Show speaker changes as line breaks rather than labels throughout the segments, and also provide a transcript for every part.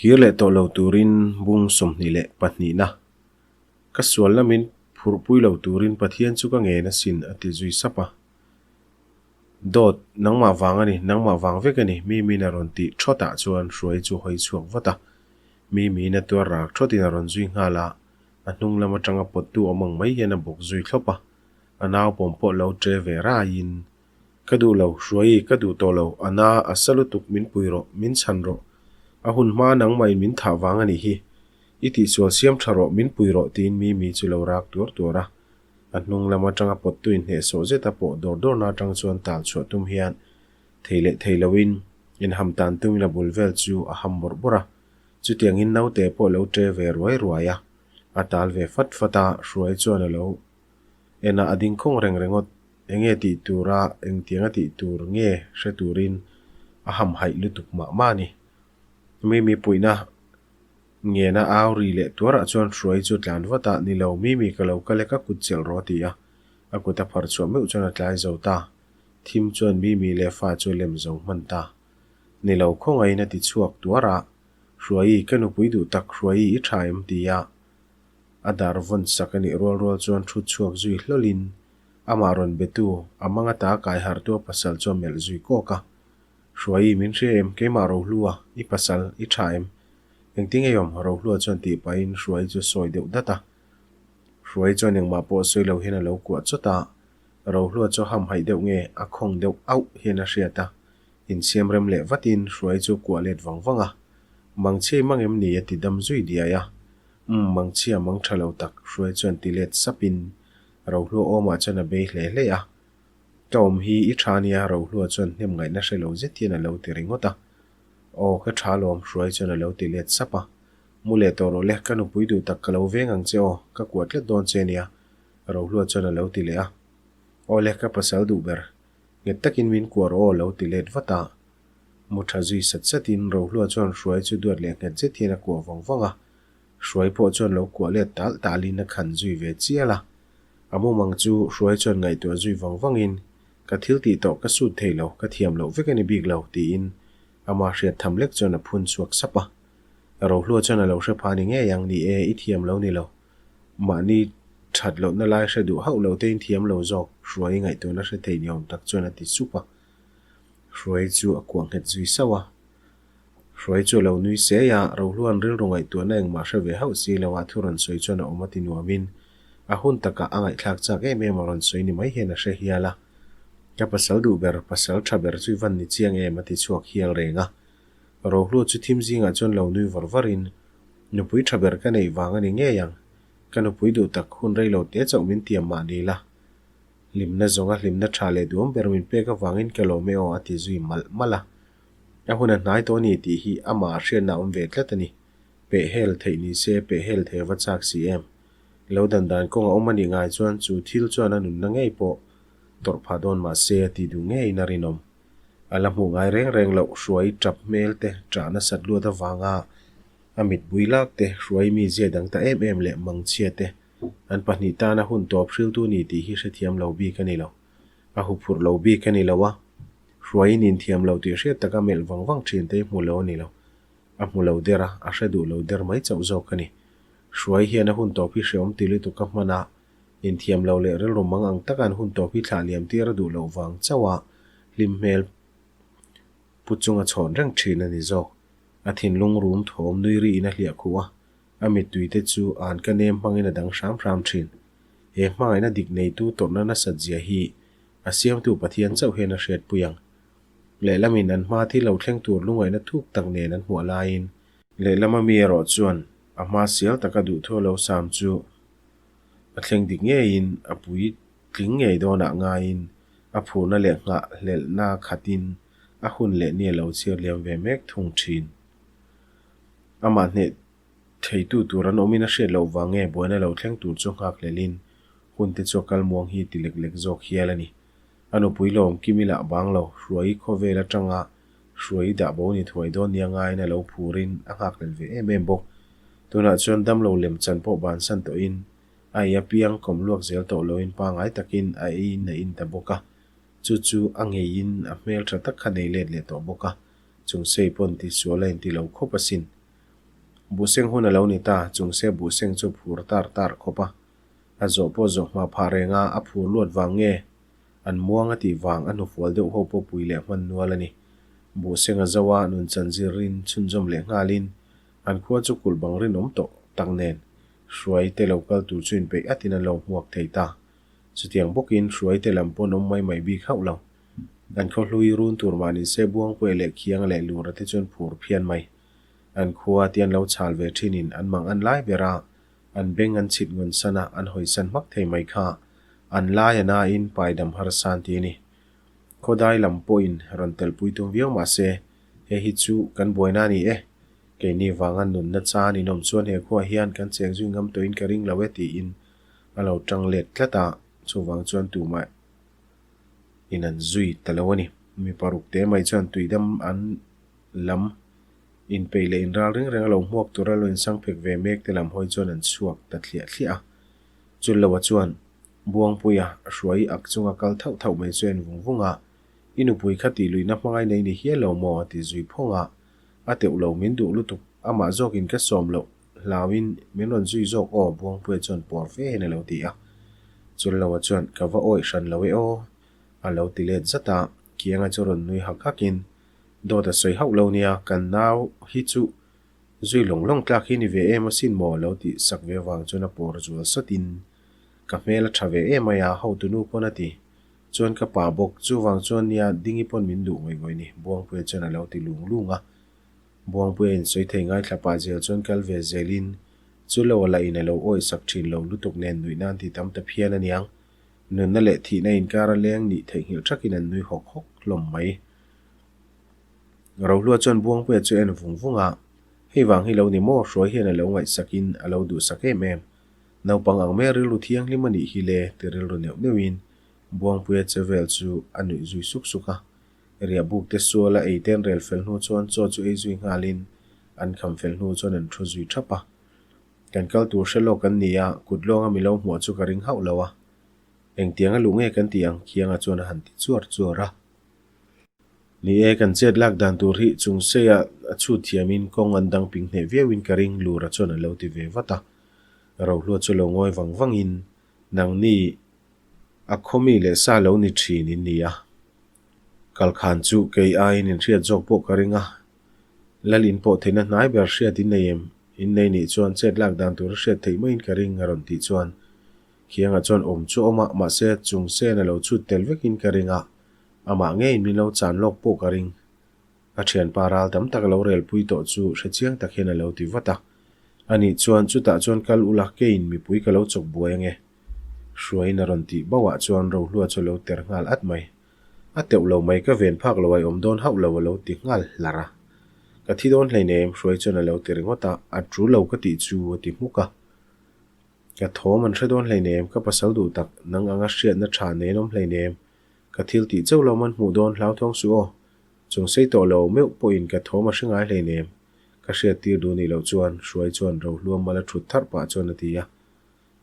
Kir leh tawh lo turin bung 22na ka sual lamin phurhpui lo turin Pathian chu ka ngen asin a ti zui sap a. Dawt, nangmah vang a ni, nangmah vang vek a ni, Mimiin a rawn tih thawtah chuan Hruai chu hawi chhuak vat a. Mimiin a tuar rak thawtin a rawn zui nghal a, a hnung lam atanga pawttu awm ang mai hian a bawk zui thlawp a. A naupawm pawh lo ṭe ve raiin, Ka duh lo, Hruai, ka duh tawh lo, a na, a sa lutuk, min pui rawh, min chhan rawh. A hun hma nangmahin min thah vang a nih hi. I tihsual siam tha rawh, min pui rawh, tiin Mimi chu lo rak tuar tuar a. A hnung lam atanga pawttu inhnehsawh zeta pawh dawr dawrna atang chuan tal chhuah tum hian thei leh thei loin inham tan tumin a bul vel chu a ham bawrh bawrh a. Chutiangin naute pawh lo ṭe ve ruai ruai a, a tal ve fat fat a, Hruai chuan a lo en a, a ding khawng reng ringawt. Enge tih tura engtianga tih tur nge hre turin a hamhaih lutuk mah mah a ni. Mimi puihna ngena au ri leh tuarah chuan Hruai chu tlan vat a, Ni lo, Mimi ka lo kal e, ka kut chelh rawh a ti a. A kut a phar chhuah meuh chuan a tlai zo ta. Thim chuan Mimi leh fa chu a lem zo hman ta. Ni lo, khawngaihin a ti chhuak tuar a, Hruai, ka nupui duh tak Hruai i tha em? ti a. A dar vawn sak a nih rual rual chuan thu chhuak zui hlawlin amah rawn betu a manga ta kai harhtu a pasal chu a melh zui kawk a. Hruai, min hria em? Keimah Rohlua, i pasal, i tha em? Engtin ngei awm? Rohlua chuan tih pahin Hruai chu sawi deuh dat a. Hruai chuan engmah pawh sawi lo hian a lo kuah chawt a. Rohlua chu hamhaih deuh nge a khawng deuh auh hian a hriat a. Insiam rem leh vatin Hruai chu kuah let vang vang a. Mangchhia i mang em ni? a ti dam zui diai a. Umm, mangchhia mang tha lo tak, Hruai chuan ti let sapin Rohlua awmah chuan a bei hle hle a. Ka awm hi i tha nia, Rohlua chuan hnem ngaihna hre lo zet hian a lo ti ringawt a. Aw, ka tha lawm, Hruai chuan a lo ti let sap a. Mu leh tawh rawh le, ka nupui duh tak ka lo veng ang che aw, ka kuah tlat dawn che nia, Rohlua chuan a lo ti leh a. Aw le, ka pasal duh ber. Nghet takin min kuah rawh aw lo ti let vat a. Mu tha zui sat satin Rohlua chuan Hruai chu duat leh nghet zet hian a kuah vawng vawng a. Hruai pawh chuan lo kuah let tal talin a khan zui ve chial a. A mumang chu Hruai chuan ngaihtuah zui vang vangin, Ka thil tih tawh ka sut thei lo, ka thiam loh vek a ni bik lo, tiin ama hriat tham lek chuan a phun chhuak sap a. Rohlua chuan a lo hre pha ni ngei ang, Ni e, i thiam lo ni lo. Mahni that lohna lai hre duh hauh lo tein thiam lo zawk, Hruai ngaihtuahna hre thei ni awm tak chuan a ti sup a. Hruai chu a kuah nghet zui sauh a. Hruai chu a lo nui sei a, Rohluan rilru ngaihtuahna engmah hre ve hauh si lo a thu rawn sawi chuan a awm a ti nuamin a hun takah a ngaihthlak chak em em a rawn sawi ni mai hian a hre hial a. Ka pasal duh ber, pasal tha ber chu i van ni chiang em a ti chhuak hial reng a. Rohlu chu thim zingah chuan lo nui var varin, Nupui tha ber ka neih vang a ni ngei ang, ka nupui duh tak hun rei lo te chauh min tiam mah ni la. Hlimna zawnga hlimna tha leh duam ber min pek avangin ka lawm e aw a ti zui malh malh a. A hun a hnai tawh a ni tih hi amah a hriatna a awm ve tlat a ni. Peh hel theih ni se peh hel thei a va chak si em. Lo dan dan kawng a awm a nih ngai chuan chu thil chuan a nunna ngei pawh tawrh phah dawn mah se a ti duh ngeiin a rinawm. A la hmuh ngai reng reng loh hruai tap hmel te ṭah nasat luat avanga a mit bui lak te hruai mi zia dang ta em em leh mangchhia te an pahnih tana hun tawp hriltu ni tih hi hrethiam lo bik a ni lo. A huphurh lo bik a ni lo a, hruaiin inthiam lo tih hriat taka melh vang vang thin te hi hmu lo a ni lo. A hmu lo der a, a hre duh lo der mai chauh zawk a ni. Hruai hian a hun tawp hi hreawm ti lutuk a hman a, inthiam lo leh rilru mang ang taka an hun tawp hi thlah liam tir a duh loh vang chauh a hlim hmel pu chunga chhawn reng thin a ni zawk. A thinlung rum thawm nui riin a hliah khuh a, A mittui te chu an ka nem hmangin a dang hram hram thin. He hmangaihna dik neitu tawrhna nasat zia hi a siamtu Pathian chauh hian a hriatpui ang. Lehlamin an hma thil lo thleng tur lungaihna thuk tak nen an hmuah laiin, lehlama mi erawh chuan a hma sial taka duhthu a lo sam chu a thleng dik ngeiin a puitling ngei dawnah ngaiin a phurna leh nghah hlelhna khatin a hun leh ni a lo chhiar liam ve mek thung thin. Amah hneh theitu tur an awmin a hriat loh vang nge buaina lo thleng tur chu nghak hlelin hun te chu a kal muang hi ti lek lek zawk hial a ni. A nupui lawm Kimi lah bang lo, Hruai khawvel atanga Hruai dah bo ni thuai dawn nia ngaiin a lo phurin a nghak hlel ve em em bawk. Tunah chuan damlo lem chan pawh bansan tawhin a ei apiang kawm luak zel tawh loin pangai takin a eiin a in ta bawk a. Chu chu a ngeiin a hmel tha tak kha nei let leh tawh bawk a. Chung sei pawn tihsual a inti lo khawp asin. Buhseng hun a lo ni ta, chung se buhseng chu phur tar tar khawp a. A zawh pawh zawh hma phah reng a, a phur luat vang nge? An muang a tih vang a hnufual deuh ho pawh pui leh hman nual a ni. Buhseng a zo a, nunchan zirin chhunzawm leh nghalin an khua chu kulh bang rinawm tawh tak nen Hruai te lo kal tur chu inpeih atin an lo hmuak thei ta. Chutiang bawkin Hruai te lam pawn awm mai mai bik hauh lo. An khaw hlui run tur mah nise Buangpuia leh Khianga leh Lura te chuan phur phian mai. An khua te an lo chhal ve thinin an mang an lai ber a, an beng an chhit ngawn san a, an hawi san hmak thei mai kha. An lai a nain paidam harsa an ti a ni. Khawdai lam pawhin rawn telpui tum viau mah se, hei hi chu kan buaina a ni e. Keini vanga nunna chan inawm chuan he khuaah hian kan cheng zui ngam tawhin ka ring lo e tiin a lo tang let tlat a, chuvang chuan tumah in an zui ta lo a ni. Mi paruk te mai chuan tuidam an lam inpeih leh inral ring reng a lo hmuak tura lo insang phek ve mek te lam hawi chuan an chhuak ta thliah thliah a. Chulloa chuan Buangpuia hruai ak chunga kal thauh thauh mai chu a en vung vung a, I nupui kha tih luihna hmangai nei ni hial lo maw? a ti zui phawng a. A teuh lo min duh lutuk, amah zawkin ka sawm loh hlauin min rawn zui zawk aw Buangpuia chuan pawr fe hian a lo ti a. Chulloa chuan ka va awih hran lo e aw a lo ti let zat a, Kianga chu rawn nui hak hakin Dawt a sawi hauh lo nia, kan nau hi chu zui lawng lawng tlak hi ni ve em asin maw a lo tih sak ve avang chuan a pawr zual sawtin ka hmel a tha ve em mai a, hotunu pawn a ti. Chuan ka pa bawk, chuvang chuan nia Dingi pawn min duh ngawih ngawih ni, Buangpuia chuan a lo ti lung lung a. Buangpuia insawi thei ngaithla pah zel chuan kal ve zelin chu lo a lah in a lo awih sak thin lo lutuk nen nuih nan ti tam ta phian aniang. Nunna leh thihna inkar a leng nih theihnghilh thakin an nui hawk hawk hlawm mai. Rohlua chuan Buangpuia chu en vung vung a, Hei vang hi lo ni maw? Hruai hian a lo ngaihsakin a lo duhsak em em. Naupang ang mai rilru thianghlim a nih hi le ti rilru neuh neuhin Buangpuia che vel chu a nuih zui suk suk a. Riahbuk te suala ei ten rel fel hnu chuan chaw chu ei zui nghalin an kham fel hnu chuan an thu zui thap a. Kan kal tur hre lawk kan ni a, kut lawnga mi lo hmuah chu ka ring hauh lo a. Engtiang a luh nge kan tih ang? Khianga chuan a han ti chuar chuar a. Ni e, kan chet lak dan tur hi chung seia a chhut thiamin kawng an dang ping hneh viauin ka ring, Lura chuan a lo ti ve vat a. Rohlua chu lo ngawi vang vangin, Nangni a khawmi leh sa lo ni thin in ni a. Kalkhan chu kei aiin inhriat zawk pawh ka ring a. Lal in pawh theihna hnai ber hriat in nei em? In nei nih chuan chet lak dan tur a hriat theih maiin ka ring a rawn tih chuan Khiangah chuan awm chu awm a, mahse chung sen a lo chhut tel vekin ka ring a, amah ngeiin min lo chan lawk pawh ka ring. A thianpa ral tam tak a lo relpui tawh chu hre chiang tak hian a lo ti vat a. Anih chuan chutah chuan kal ula keiin mipui ka lo chawk buai ange. Hruaiin a rawn tih bauh ah chuan Rohlua chu a lo ter nghal at mai. A teuh lo mai ka ven phak lo ai awm dawn hauh lo a lo ti nghal hlar a. Ka thi dawn hleinem Hruai chuan a lo ti ringawt a, a tul lo ka tih chu a ti hmuk a. Ka thawm an hre dawn hleinem ka pasal duh tak nang anga hriatna tha nen awm hleinem ka thil tih chauh lo man hmuh dawn hlauthawng suh aw. Chung sei tawh lo meuh pawhin ka thawm a hre ngai hleinem ka hriat tir duh nih loh chuan Hruai chuan Rohluam mala thut tharh pah chuan a ti a.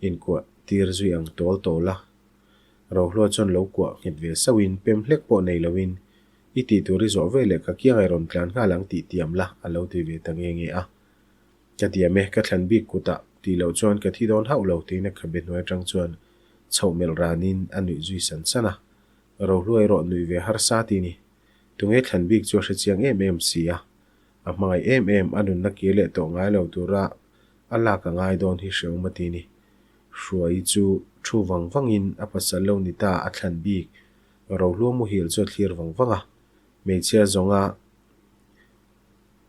Inkuah tir zui ang tawl tawl a. Rohlua chuan lo kuah nghet ve sauhin pem hlek pawh nei loin i tih tur i zawh ve leh ka kiang ai rawn tlan nghal ang tih tiam la a lo ti ve ta nge nge a. Ka tiam e, ka thlan bik kutah tih loh chuan ka thi dawn hauh lo tiin a khabe hnuai atang chuan chhoh melh ranin a nuih zui san san a. Rohlua erawh nuih ve harsa ti ni. Tunge thlan bik chu a hre chiang em em si a. A hmangaih em em a nunna kir leh tawh ngai lo tura A lak a ngai dawn hi hreawm a ti ni. Hruai chu thu vang vangin a pasal lo ni ta a thlan bik. Rohlua muhil chu a thlir vang vang a. Hmeichhia zawnga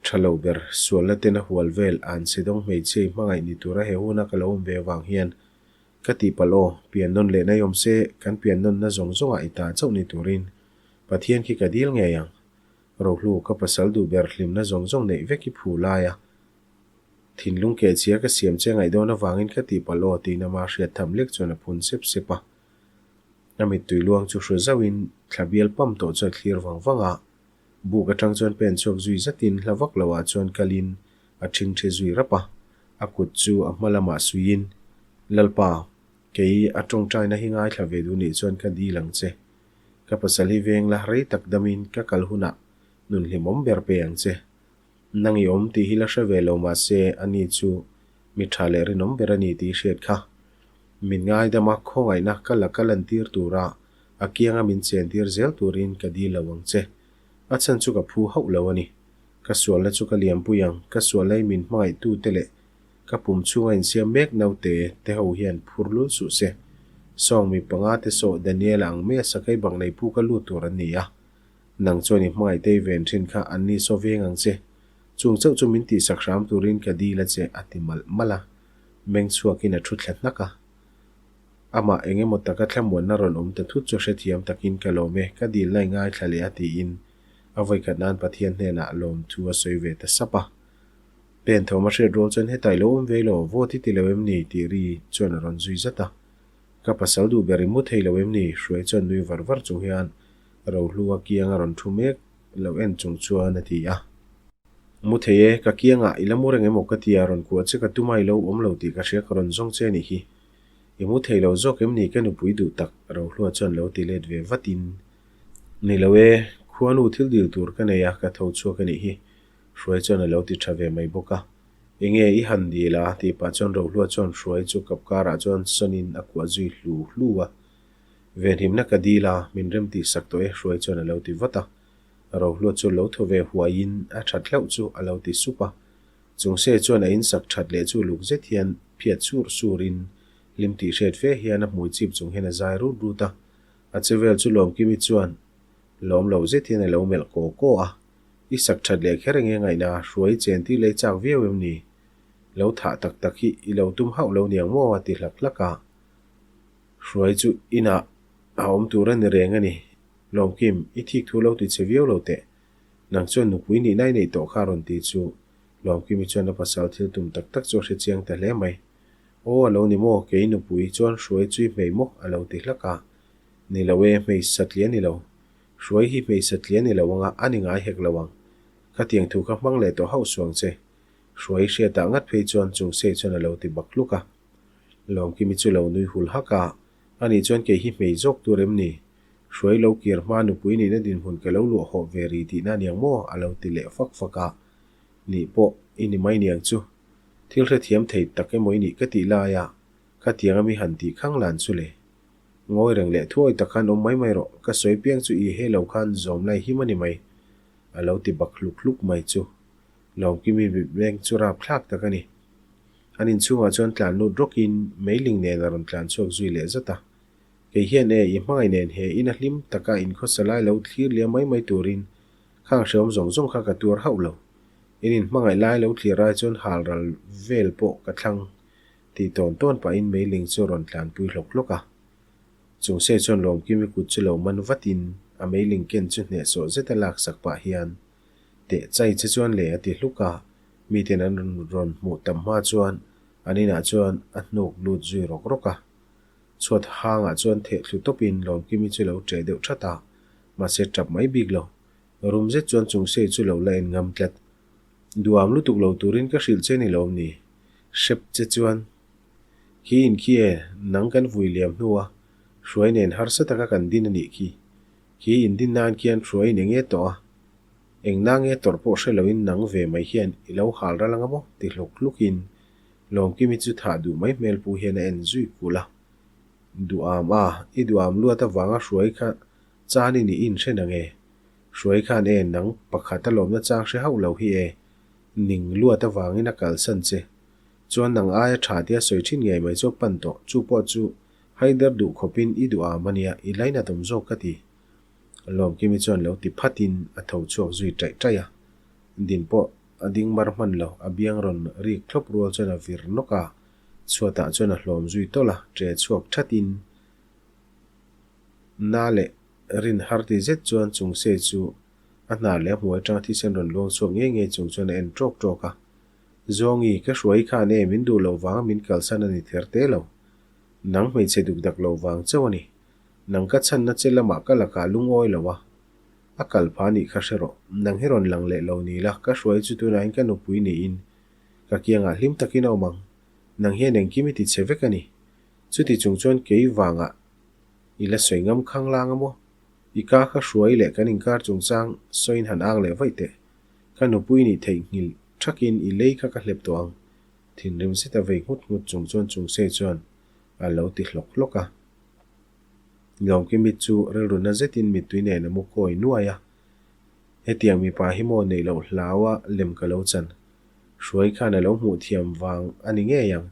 tha lo ber sualna ten a hual vel an che dawng hmeichhia i hmangaih ni tura he huna ka lo awm ve avang hian ka tihpalh aw, pian nawn leh nai awm se kan pian nawnna zawng zawngah i ta chauh ni turin Pathian khi ka dil ngei ang. Rohlu ka pasal duh ber hlimna zawng zawng neih vek i phu lai a. Thinlung keh chhia ka siam che ngaih dawn avangin ka tih palh aw tiin ama hriat tham lek chuan a phun sep sep a. A mittui luang chu hru zauhin thla bial pam tawh chu a thlir vang vang a. Buk atang chuan pen chhuak zui zatin hla vak lo ah chuan kalin a thingthi zui rap a. A kut chu a hma lamah suiin, Lalpa, kei a tawngtaina hi ngaithla ve duh nih chuan ka dil ang che. Ka pasal hi veng la rei tak damin ka kal hunah nun hlimawm ber pe ang che. Nang i awm tih hi la hre ve lo mahse ani chu mi tha leh rinawm ber a ni tih i hriat kha. Min ngaidam a, khawngaihna ka la ka lantir tura a kianga min chentir zel turin ka dil lo ang che. A chhan chu ka phu hauh lo a ni. Ka sualna chu ka liampui ang, ka sualna hi min hmangaihtute leh ka pum chhunga insiam mek naute te ho hian phur lul suh se. Sawng mi panga te saw Daniela ang mai a sakei bak nei pu ka lut tur an ni a. Nang chuan i hmangaih tei ven thin kha an ni saw veng ang che. Chung chauh chu min tihsak hram turin ka dil a che a ti malh malh a. Meng chhuakin a thu thla hnak a. Amah eng emaw taka thlamuanna rawn awm ta thut chu hrethiam takin ka lawm e, ka dilna i ngaithla leh a tiin a vawikhat nan Pathian hnenah lawmthu a sawi ve ta sap a. Pen thawm a hriat rual chuan hetah i lo awm ve lo, vote i ti lo em ni? tih ri chuan a rawn zui zat a. Ka pasal duh ber i mu thei lo em ni? Hruai chuan nui var var chung hian Rohlua kiang a rawn thu mek lo en chung chuan a ti a. Mu thei e, ka kiangah i la mu reng emaw ka ti a, rawn kuah che ka tum a i lo awm lo tih ka hria ka rawn zawng che a nih hi. I mu thei lo zawk em ni ka nupui duh tak? Rohlua chuan lo ti let ve vatin. Ni lo e, khuanu thil dil tur ka nei a, ka tho chhuak a nih hi. Hruai chuan a lo ti tha ve mai bawk a. Enge i han dil a? tih pah chuan Rohlua chuan Hruai chu kap karah chuan sawnin a kuah zui hlu hlu a. Venhimna ka dil a, min rem tih sak tawh e Hruai chuan a lo ti vat a. Rohlua chu lo thaw ve huaiin a that hlauh chu a lo ti sup a. Chungse chuan a insak that leh chu luk zet hian phiat sur surin hlim tih hriat fe hian a hmui chip chung hian a zai rut rut a. A che vel chu Lawmkimi chuan lawm lo zet hian a lo melh kaw kaw a. I sak that leh kher enge ngaihna hruai chen tir lei chak viau em ni? Lo thah tak tak hi i lo tum hauh lo niang maw? a ti hlak hlak a. Hruai chu inah a awm tur a ni reng a ni. Lawmkim, i thik thu lo ti che viau lo teh. Nang chuan nupui nihna i neih tawh kha a rawn ti chu Lawmkimi chuan a pasal thil tum tak tak chu a hre chiang ta hle mai. Aw a lo ni maw, kei nupui chuan hruai chu i hmei maw? a lo ti hlak a. Ni lo e, hmei satliah ni lo. Hruai hi hmei satliah ni lo anga a ni ngai hek lo ang. Khatiang thu kha hmang leh tawh hauh suang che. Hruai hriatah ngat phei chuan Chungsei chuan a lo ti bak hluk a. Lawmkimi chu lo nui hul hak a, Anih chuan kei hi hmei zawk tur em ni? Hruai lo kir hma nupui nihna dinhmun ka lo luah hawh ve ri tihna aniang maw? a lo ti leh fak fak a. Nih pawh i ni mai niang chu. Thil hrethiam thei tak emaw i nih ka tih laia khatiang ami han tih khang lan chu le. Ngawi reng leh thuawi tak khan awm mai mai rawh, ka sawi piang chu i he lo khan zawm lai him a ni mai, a lo ti bak hluk hluk mai chu. Lawmkimi mitmeng chu rapthlak tak a ni. An inchhungah chuan tlan lut rawkin meiling nen a rawn tlan chhuak zui leh zat a. Kei hian e, i hmangaih nen he ina hlim taka inkhawsa lai lo thlir liam mai mai turin khang hrehawm zawng zawng kha ka tuar hauh lo. In inhmangaih lai lo thlir ai chuan hal ral vel pawh ka thlang tih tawn tawn pahin meiling chu a rawn tlanpui hlawk hlawk a. Chungse chuan Lawmkimi kut chu lo man vatin a meiling ken chu hnehsawh zeta laksak pah hian Teh chai che chuan le a ti hluk a, miten an rawn hmuh tam hma chuan an inah chuan a hnuk lut zui rawk rawk a. Chhuat hangah chuan theh thlu tawpin Lawmkimi chu lo ṭeh deuh ṭhat a, mahse ṭap mai bik lo. Rum zet chuan Chungsei chu lo la en ngam tlat. Duam lutuk lo turin ka hrilh che ni lawm ni? Hrep che chuan. Khi in khi e, nang kan vui liam hnua hruai nen harsa taka kan din a nih khi. Khi in din nan khian hruai in enge tawh a, eng na nge tawrh pawh hre loin nang ve mai hian i lo hal ral anga maw? ti hluk hlukin Lawmkimi chu thah duh mai hmel pu hian a en zui kulh a. Duham a, i duham luat avanga hruai kha chan i nih in hre na nge? Hruai khan e, nang pakhat a lawmna chang hre hauh lo hi e, ning luat avangin a kalsan che. Chuan nang aia tha tia sawi thin ngei mai chu a pan tawh, chu pawh chu Haider duh khawpin i duh am ania, i lainat awm zawk ka ti. Lawmkimi chuan lo ti phatin a tho chhuak zui taih taih a. Din pawh a ding mar hman lo, a biang rawn rik thlawp rual chuan a vir nawk a, chhuatah chuan a hlawm zui tawlh a, ṭe chhuak thatin na leh rin har ti zet chuan Chungsei chu a hnar leh a hmuai atanga thisen rawn luang chhuak ngei ngei chung chuan a en ṭawk ṭawk a. Zawngi, ka hruai khan e, min duh loh vanga min kalsan a ni ther te lo. Nang hmeichhe duk dak lo vang chauh a ni. Nang ka chhanna che lamah ka lakah lungawi lo a, a kal pha nih kha hre rawh. Nang hi rawn lang leh lo ni la, ka hruai chu tunahin ka nupui niin ka kiangah hlim takin a awm ang. Nang hian engkim i ti che vek a ni. Chuti chung chuan kei vangah i la sawi ngam khang lang a maw? I ka kha hruai leh kan inkar chungchang sawiin han ang leh vaih teh. Ka nupui nih theihnghilh thakin i lei kha ka hlep tawh ang. Thinrim zeta vei nghut nghut chung chuan Chungsei chuan a lo ti hlawk hlawk a. Lawmkimi chu rilru na zetin mittui nen a mu kawi nuai a. Hetiang mipa hi maw neih loh hlau a lem ka lo chan. Hruai khan a lo hmuh thiam vang a ni ngei ang.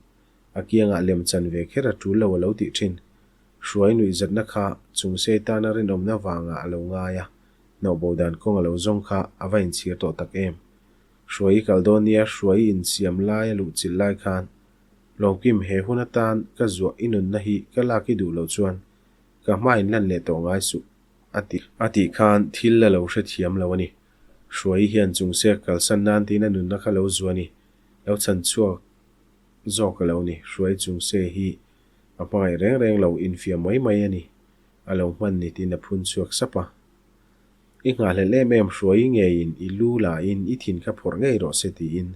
A kiangah lem chan ve kher a tul lo a lo tih thin. Hruai nuihzatna kha Chungsei tana rinawmna vangah a lo ngai a, hnawhbo dan kawng a lo zawng kha a va inchhir tawh tak em. Hruai i kal dawn nia Hruai i insiam lai a luhchilh lai khan Lawmkim he hun atan ka zuah i nunna hi ka lak i duh loh chuan ka hma in lan leh tawh ngai suh a ti. A tih khan thil a lo hrethiam lo a ni. Hruai hian Chungsek kalsan nan tiin a nunna kha lo zuah a ni. Lo chhan chhuak zawk a lo ni. Hruai Chungse hi a hmangaih reng reng lo infiam mai mai a ni. A lo hman ni tiin a phun chhuak sap a. I nghahhlelh em em Hruai ngeiin i lu lahin i thin kha phawrh ngei rawh se tiin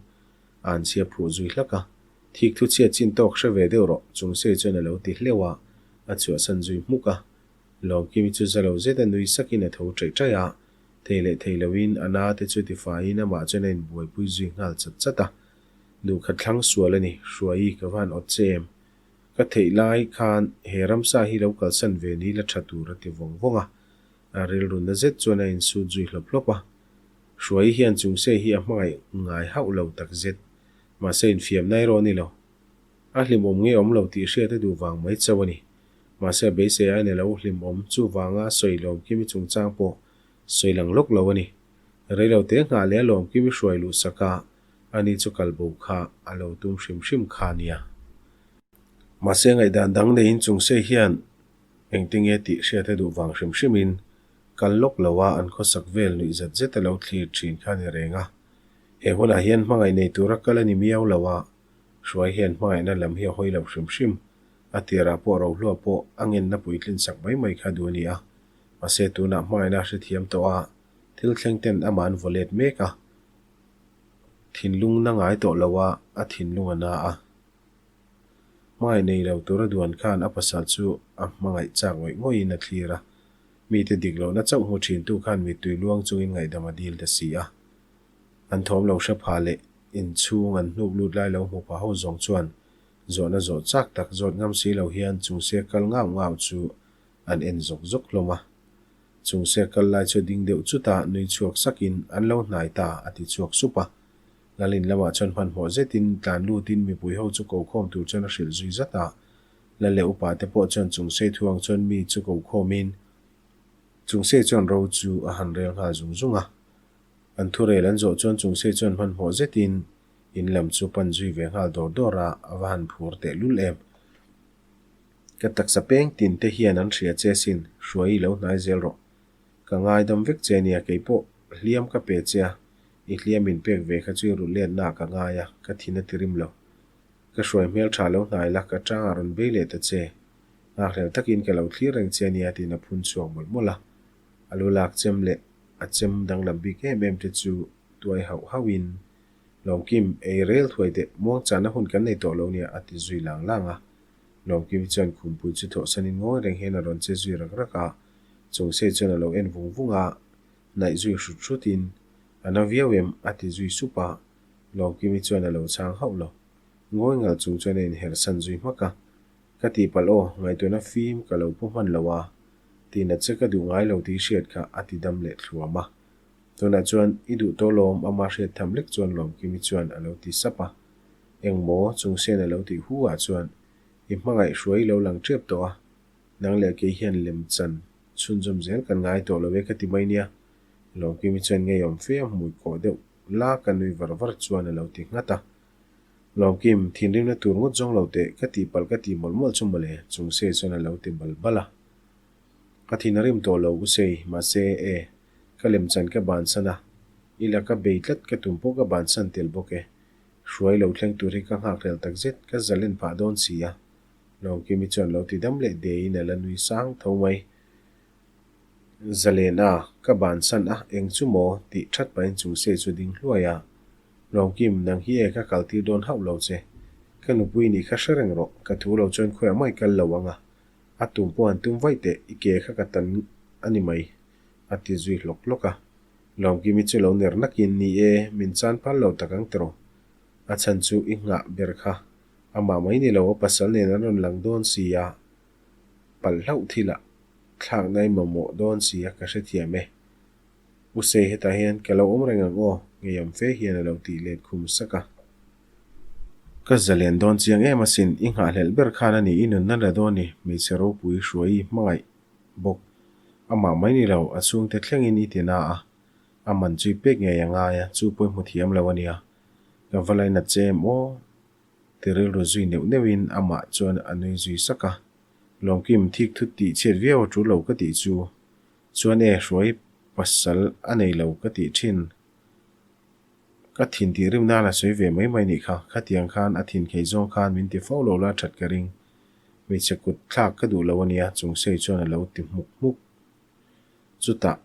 a an chhia phuh zui hlak a. Thik thu chhiat chin tawk hre ve deuh rawh Chungsei chuan a lo ti hleuh a, a chhuahsan zui hmuk a. Lawmkimi chu za lo zet a nui sakin a tho ṭaih ṭaih a, thei leh thei loin a na te chu tifaiin amah chuan a inbuaipui zui nghal chat chat a. Duhkhat thlang sual a ni, Hruaii ka van awt che em? Ka theih lai khan he ramsa hi lo kalsan ve ni la ṭha tur a ti vawng vawng a. A rilru na zet chuan a insut zui hlawp hlawp a. Hruaii hian Chungsei hi a hmangaih ngai hauh lo tak zet. Mahse infiamna erawh a ni lo. A hlimawm nge awm lo tih hriat a duh vang mai chauh a ni. Mahse a beisei aiin a lo hlimawm chuvanga sawi Lawmkimi chungchang pawh sawi lang lawk lo a ni. Reilote nghah leh a Lawmkimi hruai luh sak a, ani chu kalbo kha a lo tum hrim hrim kha a nia. Mahse ngaihdan dang neiin Chungsei hian Engtinge tih hriat a duh vang hrim hrimin kal lawk lo a an khawsak vel nuih zet zet a lo thlir thin kha a ni reng a. He hunah hian hmangaih nei tura kal a ni miau lo a, Hruai hian hmangaihna lam hi a hawi lo hrim hrim. A tirah pawh Rohlua pawh a ngenna puitlin sak mai mai kha duh a ni a. Mahse tunah hmangaihna a hrethiam tawh a, thil thleng ten amah an vaw let mek a. Thinlung na ngai tawh lo a, a thinlung a na a. Hmangaih nei lo tura duan khan a pasal chu a hmangaih chak ngawih ngawihin a thlir a, mite dik lohna chauh hmu thintu khan mittui luang chungin ngaihdam a dil ta si a. An thawm lo hre pha leh inchhung an hnuk lut lai lo hmu pha ho zawng chuan zawhna zawh chak tak zawt ngam si lo hian Chungse kal ngau ngau chu an en zawk zawk hlawm a. Chungse kal lai chu ding deuh chutah nui chhuak sakin an lo hnai ta a ti chhuak sup a. Lalin lamah chuan hmanhmawh zetin tlan lutin mipui ho chu ko khawm tur chuan a hrilh zui zat a. Lal leh upa te pawh chuan Chungsei thuang chuan mi chu ko khawmin Chungsei chuan ro chu a han rel nghal zung zung a. An thurel an zawh chuan Chungsei chuan hmanhmawh zetin in lam chu pan zui ve nghal dawr dawr a, a va han phur tehlul em. Ka taksa peng tin te hian an hria che sin, Hruai i lo hnai zel rawh. Ka ngaidam vek che nia, keipawh hliam ka pe che a, I hliam in pek ve kha chu i rulh letna ah ka ngai a, ka thin a ti rim lo. Ka hruai hmel tha lo hnai la, ka tangah rawn bei leh ta che. Nghakhlel takin ka lo thlir reng che ania tiin a phun chhuak mawlh mawlh a. A lu lak chem leh a chem danglam bik em em te chu tuai hauh hauh in, Lawmkim, ei rel thuai teh, muangchahna hun kan nei tawh lo nia a ti zui lang lang a. Lawmkimi chuan khumpui chu thawhsanin ngawi reng hian a rawn che zui rak rak a, Chungsei chuan a lo en vung vung a. Hnaih zui hrut hrutin, A na viau em? a ti zui sup a, Lawmkimi chuan a lo chhang hauh lo. Ngawi ngal chung chuan a inherh san zui hmak a, Ka tihpalh aw, ngaihtuahna fim ka lo pu hman lo a, tina che ka duh ngai lo tih hriat kha a ti dam leh thluam a. Tunah chuan i duh tawh lawm ama hriat tham lek chuan Lawmkimi chuan a lo ti sap a. Engmaw? Chungsen a lo tih hu ah chuan i hmangaih hruai lo lang tep tawh a, nang leh kei hian lem chan Chhunzawm zel kan ngai tawh lo e ka ti mai nia. Lawmkimi chuan ngeiawm fe a hmui kawh deuh la ka nui var var chuan a lo ti nghat a. Lawmkim, thinrimna tur ngawt zawng lo teh ka tihpalh ka tih mawlh mawlh chu mawle, Chungsei chuan a lo ti bal bal a. Ka thin a rim tawh lo Usei, mahse e, ka lemchan ka bansan a, i laka bei tlat ka tum pawh ka bansan tel bawk e. Hruai lo thleng tur hi ka nghakhlel takzet, ka zalen phah dawn si a. Lawmkimi chuan lo ti dam leh deiin a la nui sang tho mai. Zalen a, ka bansan a, eng chu maw? tih that pahin Chungsei chu ding hluai a. Lawmkim, nang hi e ka kal tir dawn hauh lo che. Ka nupui nih kha hre reng rawh, ka thu lo chuan khawiah mai kal lo ang a. A tum pawh han tum vaih teh, i ke kha ka tan a ni mai, a ti zui hlawk hlawk a. Lawmkimi chu lo ner nakin, Ni e, min chan phal lo tak ang tiraw? A chhan chu i nghah ber kha. Amah mai ni lo, a pasal nen an rawn lang dawn si a, palh hlauh thilah thlakna i mamawh dawn si a, ka hrethiam e. U Sei hetah hian ka lo awm reng ang aw, ngeiam fe hian a lo tih let khum sak a. Ka zalen dawn chiang em asin, i nghahhlelh ber khan a ni, i nunna la dawn ni, hmeichhe ropui hruai i hmangaih bawk. Amah mai ni lo, a chhungte thlengin i ti na a, a man chu i pek ngei a ngai a, chu pawh i hmu thiam lo a nia. Ka va lainat che em aw? Ti rilru zui neuh neuhin amah chuan a nui zui sak a. Lawmkim thik thut tih chhiat viau a tul lo ka tih chu. Chuan e, hruai pasal a nei lo ka tih thin. Ka thin tih rim nan a sawi ve mai mai nih kha. Khatiang khan a thin khei zawng khan min ti fo lo la that ka ring. Hmeichhe kut thlak ka duh lo a nia, Chungsei chuan a lo ti hmuk hmuk. Chutah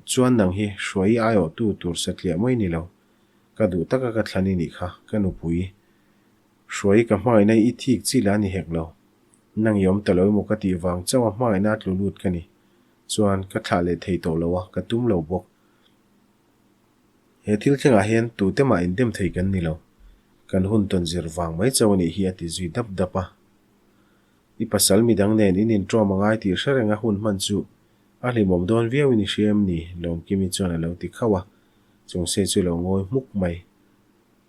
chuan nang hi hruai i aiawhtu tur satliah mai ni lo. Ka duh taka ka thlan i nih kha, ka nupui. Hruai ka hmangaihna i thik chi la ni hek lo. Nang i awm ta lo emaw ka tih vang chauh a hmangaihna a tlu lut ka ni. Chuan ka thlah leh thei tawh lo a, ka tum lo bawk. He thil thlengah hian tute mah indem thei kan ni lo. Kan hun tawn zir vang mai chauh a nih hi a ti zui dap dap a. I pasal midang nen in inṭawm a ngai tih hre reng a hun hman chu a hlimawm dawn viau in i hria em ni? Lawmkimi chuan a lo ti khauh a, Chungsei chu lo ngawi hmuk mai.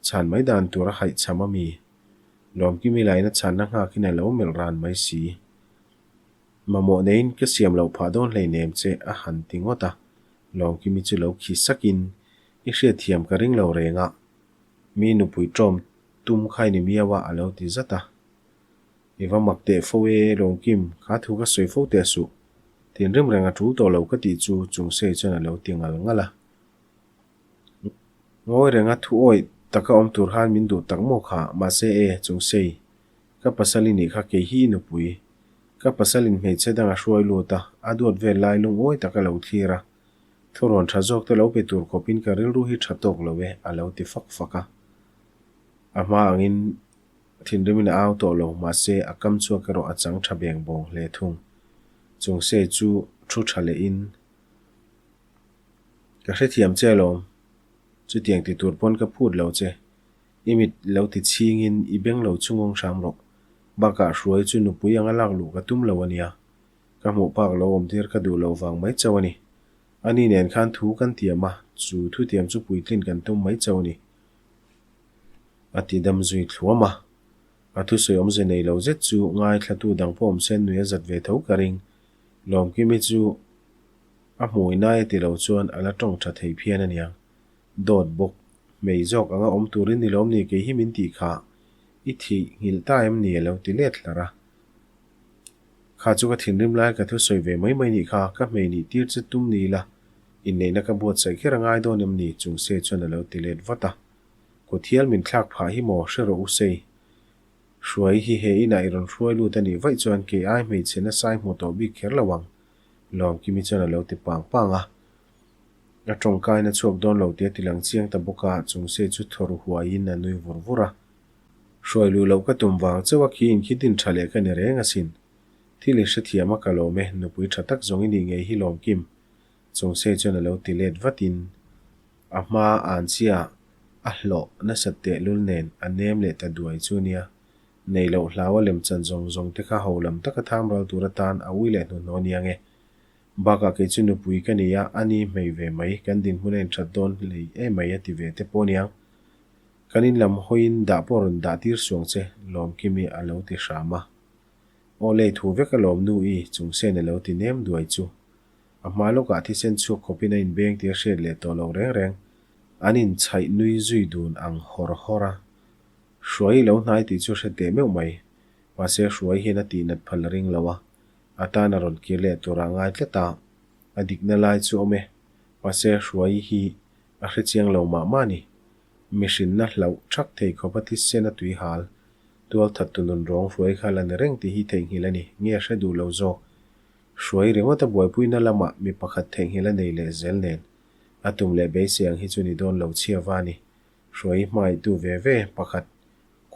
Chhan mai dan tur a haihchham a mi? Lawmkimi laina chhanna nghakin a lo melh ran mai si. Mamawh neiin ka siam loh phah dawn hleinem che a han ti ngawt a, Lawmkimi chu lo khi sakin, I hriatthiam ka ring lo reng a, mi nupui ṭawm tum kha i ni miau a a lo ti zat a. I va mak teh fo e Lawmkim, kha thu ka sawi fo teh suh. Thinrim reng a ṭul tawh lo ka tih chu Chungsei chuan a lo ti ngal ngal a. Ngawi renga thu awih taka awm tur khan min duh tak maw kha, mahse e, Chungsei, Ka pasal i nih kha kei hi i nupui. Ka pasal in hmeichhe dang a hruai lut a, a duat vel lai lungawi tak a lo thlir a. Thurawn tha zawk te lo pe tur khawpin ka rilru hi tha tawk lo e, a lo ti fak fak a. A hma angin thinrimin a au tawh lo, mahse a kam chhuak erawh a chang tha beng bawng hle thung. Chung se chu thu tha lehin ka hrethiam che alawm, chutiang ti tur pawn ka phut lo che. I mit lo ti chhingin i beng lo chhungawng hram rawh. Bakah hruai chu nupui anga lak luh ka tum lo a nia. Ka hmuh phak lo awm tir ka duh loh vang mai chauh a ni. Ani nen khan thu kan tiam a, chu thutiam chu puitlin kan tum mai chauh a ni. A ti dam zui thluam a. A thusawi awmze nei lo zet chu ngaithlatu dang pawh awm sen nui a zat ve tho ka ring. Lawmkimi chu a hmui nai a ti lo chuan a la tawng tha thei phian a niang. Dawt bawk, hmei zawk anga awm turin ni lawm ni kei hi min tih kha, i thih nghilh ta em ni a lo ti let hlar a. Kha chu ka thinrim lai ka thusawi ve mai mai nih kha, ka hmei nih tir che tum ni ila, inneihna ka buatsaih kher a ngai dawn em ni chung se chuan a lo ti let vat a. Kut hial min thlak phah hi maw hre rawh u sei. Hruai hi he inah i rawn hruai lut a nih vaih chuan kei ai hmeichhe nasai hmu tawh bik kher lo ang, Lawmkimi chuan a lo ti pang pang a. A tawngkain a chhuak dawn lo tih a ti lang chiang ta bawk a, chung se chu thaw ru huaiin a nui vur vur a. Hruai luh loh ka tum vang chauh a khi in khi din tha leh ka ni reng asin. Thil i hrethiam a ka lawm e, nupui tha tak zawng i nih ngei hi lawm kim. Chung se chuan a lo ti let vatin a hma an chiah a hlawh nasat tehlul nen a nem leh ta duai chu nia. Nei loh hlau a lemchan zawng zawng te kha ho lam taka tham ral tur atan a ui leh hnuhnawh aniang e. Bakah kei chu nupui ka ni a, a ni hmei ve mai, kan dinhmun a inthat dawn hlei emai a ti ve te pawh aniang. Kan in lam hawiin dah pawh rawn dah tir suang che, Lawmkimi a lo ti hram a. Aw lei thu vek a lawm nu i, chung sen a lo ti nem duai chu. A hma lawkah thisen chhuak khawpin a inbeng tih a hriat leh tawh lo reng reng. An inchhaih nui zui dun ang hawr hawr a. Hruai i lo hnai tih chu hre teh meuh mai. Mahse Hruai hian a tihnat phal a ring lo a. A tan a rawn kir leh tur a ngai tlat a, a dikna lai chu awm e. Mahse, Hruai hi a hre chiang lo mah mah a ni. Mihrinna hlauh thak thei khawp a thisen a tui hal. Tualthat tu nun rawng Hruai kha la ni reng tih hi theihnghilh a ni. Nge a hre duh lo zawk? Hruai ringawt a buaipuina lamah mi pakhat theihnghilh a nei leh zel nen. A tum leh beisei ang hi chu ni dawn lo chhia va a ni. Hruai hmangaihtu ve ve pakhat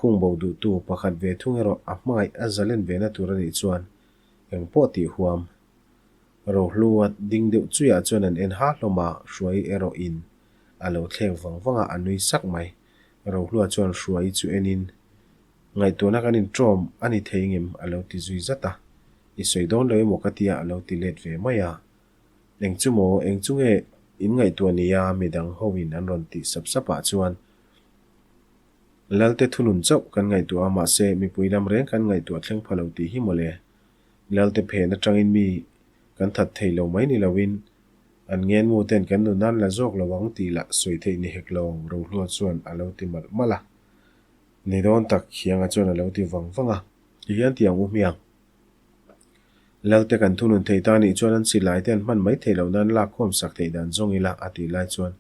Khung bo duhtu pakhat ve thung erawh a hmangaih a zalen ve na tur a nih chuan eng pawh tih huam. Rohlua ding deuh chuiah chuan an en ha hlawm a, Hruai erawh in a lo thlek vang vang a, a nui sak mai. Rohlua chuan Hruai chu en in, Ngaihtuahna kan inṭawm a ni thei ngem? a lo ti zui zat a. I sawi dawn lo emaw ka tia a lo ti let ve mai a. Eng chu maw, eng chu nge in ngaihtuah nia midang ho in an rawn tih sap sap ah chuan Lalte thunun chauh kan ngaihtuah a mahse mipui lam reng kan ngaihtuah thleng pha lo tih hi mawle. Lalte phen atangin mi kan that thei lo mai ni loin an ngenmu ten kan nun an la zawk lo ang tih lah sawi theih ni hek lo Rohlua chuan a lo ti malh malh a. Ni dawn tak Khianga chuan a lo ti vang vang a. Tihian ti ang u hmiang. Lalte kan thunun thei ta nih chuan an silai te an hman mai theih loh nan lak khawm sak theih dan zawng ila a tih lai chuan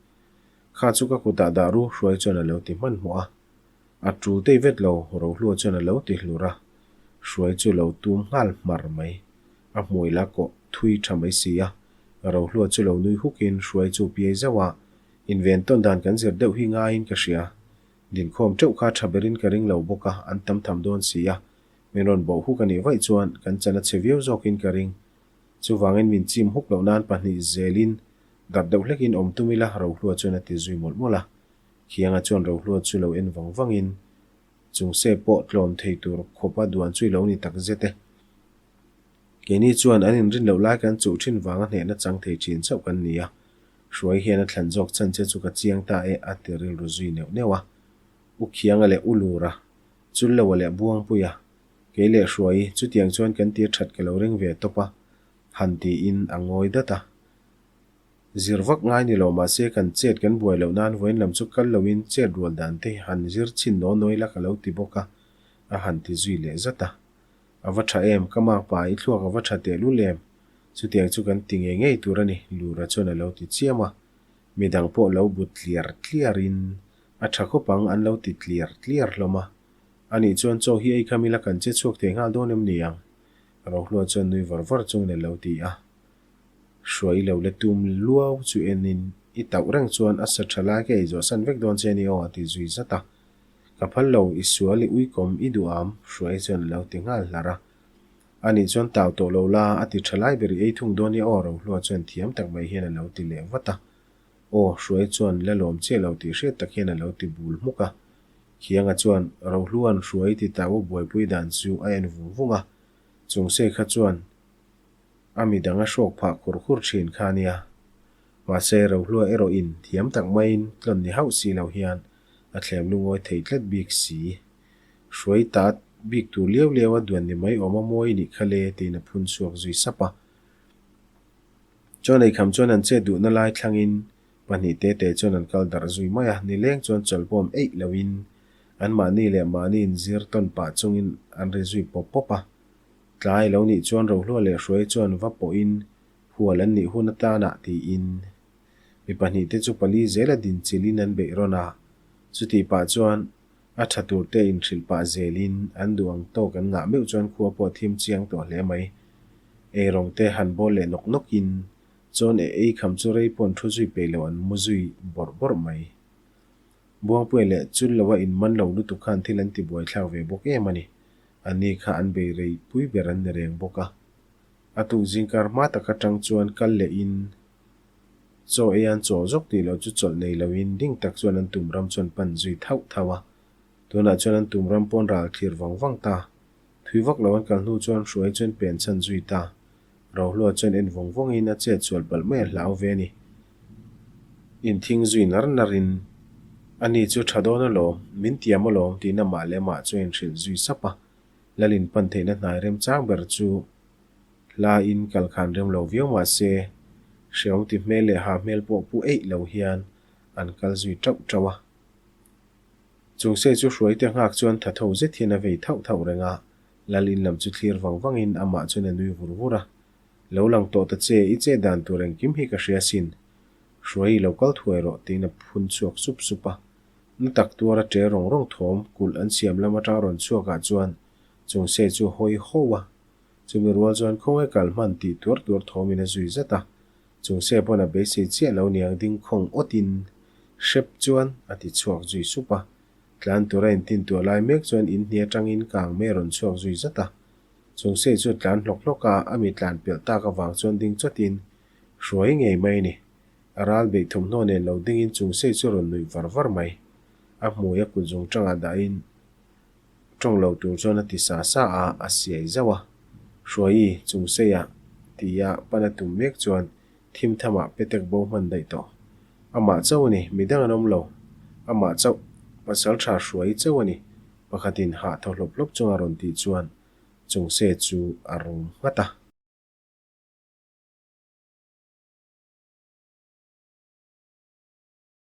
kha chu ka kutah dah ru hruai chuan a lo ti hmanhmawh a. A tul tei vet lo Rohlua chuan a lo ti hlur a. Hruai chu lo tum nghal hmar mai. A hmui la kawh thui tha mai si a. Rohlua chu lo nui hukin hruai chu piai zauh a, inven tawn dan kan zir deuh hi ngaiin ka hria. Dinkhawm teuh kha tha berin ka ring lo bawk a, an tam tham dawn si a. Min rawn bawh huk a nih vaih chuan kan chan a chhe viau zawkin ka ring. Chuvangin min chim huk loh nan pahnih zelin darh deuh hlekin awm tum ila Rohlua chuan a ti zui mawlh mawlh a. Khianga chuan Rohlua chu lo en vang vangin chung se pawh tlawm thei tur khawpa duan chu i lo ni tak zet e. Keini chuan an inrin loh lai kan chuh thin vanga hnehna chang thei thin chauh kan ni a. Hruai hian a thlan zawk chan che chu ka chiang ta e a ti rilru zui neuh neuh a. U Khianga leh U Lura Chulloa leh Buangpuia, kei leh Hruai, chutiang chuan kan tir that ka lo ring ve tawp a, han tiin a ngawi dat a. Zir vak ngai ni lo mahse kan chet kan buai loh nan vawiin lam chu kal loin chet rual dan te han zir chhin naw nawi la ka lo ti bawk a, a han ti zui leh zat a. A va tha em, ka makpa i thluak a va tha tehlul em? Chutiang chu kan ti ngei ngei tur a ni, Lura chuan a lo ti chiam a. Midang pawh lo bu tliar tliarin a tha khawp ang an lo ti tliar tliar hlawm a. Anih chuan chaw hi ei kham ila kan che chhuak thei nghal dawn em ni ang? Rohlua chuan nui var var chungin a lo ti a. Hruai lo la tum luau chu enin i tauh reng chuan a sa tha lai ka ei zawh san vek dawn che ni aw a ti zui zat a. Ka phal lo, i sual i uikawm i duham Hruai chuan a lo ti nghal hlar a. Anih chuan tau tawh lo la, a ti tha lai ber i ei thung dawn i aw Rohlua chuan thiam tak mai hian a lo ti leh vat a. Aw, Hruai chuan la lawm chiah lo tih hriat tak hian a lo ti bul hmuk a. Khianga chuan Rohlua'n Hruai ti tau a buaipui dan chu a en vung vung a. Chung se kha chuan a midang a hrawk phah khur khur thin kha a nia. Mahse, Rohlua erawhin thiam tak maiin tlawn ni hauh si lo hian a thlem lungawi thei tlat bik si. Hruai ta bik tur liau liau a duan ni mai awm a mawi nih kha le tiin a phun chhuak zui sap a. Chuan eikham chuan an chet duhna lai thlangin pahnih te te chuan an kal darh zui mai a, nileng chuan chawlhbawm eih loin anmahni leh mahni inzir tawn pah chungin an ri zui pawp pawp a. Tlai lo nih chuan Rohlua leh Hruai chuan va pawhin hual an nih hun atanah tiin mi pahnih te chu pali zela dinchilhin an beih rawn a, chutih pah chuan A tha tur te inhrilh pah zelin an duh ang tawk an ngah meuh chuan khua pawh a thim chiang tawh hle mai. Eirawng te han bawl leh nawk nawkin chuan e ei kham chu rei pawn thu zui peih loh an mu zui bawrh bawrh mai. Buangpuia leh Chulloa inman lo lutuk khan thil an ti buaithlak ve bawk em a ni. Ani kha an bei rei pui ber an ni reng bawk a. A tuk zingkar hma tak atang chuan kal lehin Chaw ei an chaw zawk tih loh chu chawlh nei loin ding tak chuan an tum ram chuan pan zui thauh thauh a. Tunah chuan an tum ram pawn ral thlir vang vang ta. Thui vak lo an kal hnu chuan hruai chuan pen chhan zui ta. Rohlua chuan en vawng vawngin a chet sual palh mai a hlau ve a ni. Inthing zui nar narin, Ani chu tha dawn alawm, min tiam alawm tiin amah leh amah chu a inhrilh zui sap a. Lalin pan theihna hnai remchang ber chu Hla in kal khan rem lo viau mah se, hreawm ti hmel leh ha hmel pawh pu eih lo hian an kal zui tauh tauh a. Chung se chu hruaite nghak chuan tha tho zet hian a vei thauh thauh reng a, Lal in lam chu thlir vang vang in amah chuan a nui vur vur a. Lo lang tawh ta che, i chet dan tur engkim hi ka hria sin. Hruai i lo kal thuai rawh tiin a phun chhuak sup sup a. Na tak tuar a ṭe rawng rawng thawm kulh an siam lam aṭang rawn chhuak ah chuan chung se chu hawi ho a. Chumi rual chuan khawnge kal hman tih tuar tuar thawmin a zui zat a, chung se pawn a beisei chiah lo niang ding khawng awtin hrep chuan a ti chhuak zui sup a. Tlan tura intin tuah lai mek chuan in hni atangin kang mai a rawn chhuak zui zat a. Chungsei chu a tlan hlawk hlawk a, a mi tlan pelh tak avang chuan ding chawtin hruai ngei mai a ni. A ral beih thawmhnaw nen lo dingin Chungsei chu rawn nuih var var mai. A hmui a kut zung tangah dahin tawng lo tur chuan a ti sa sa a, a siai zauh a. Hruaii Chungseiah tia pan a tum mek chuan thim thamah petek bo hman daih tawh. Amah chauh a ni, midang an awm lo. Amah chauh, pasal tha hruai chauh a ni, pakhatin hah thaw hlawp hlawp chunga rawn tih chuan Chungse chu a rum nghat a.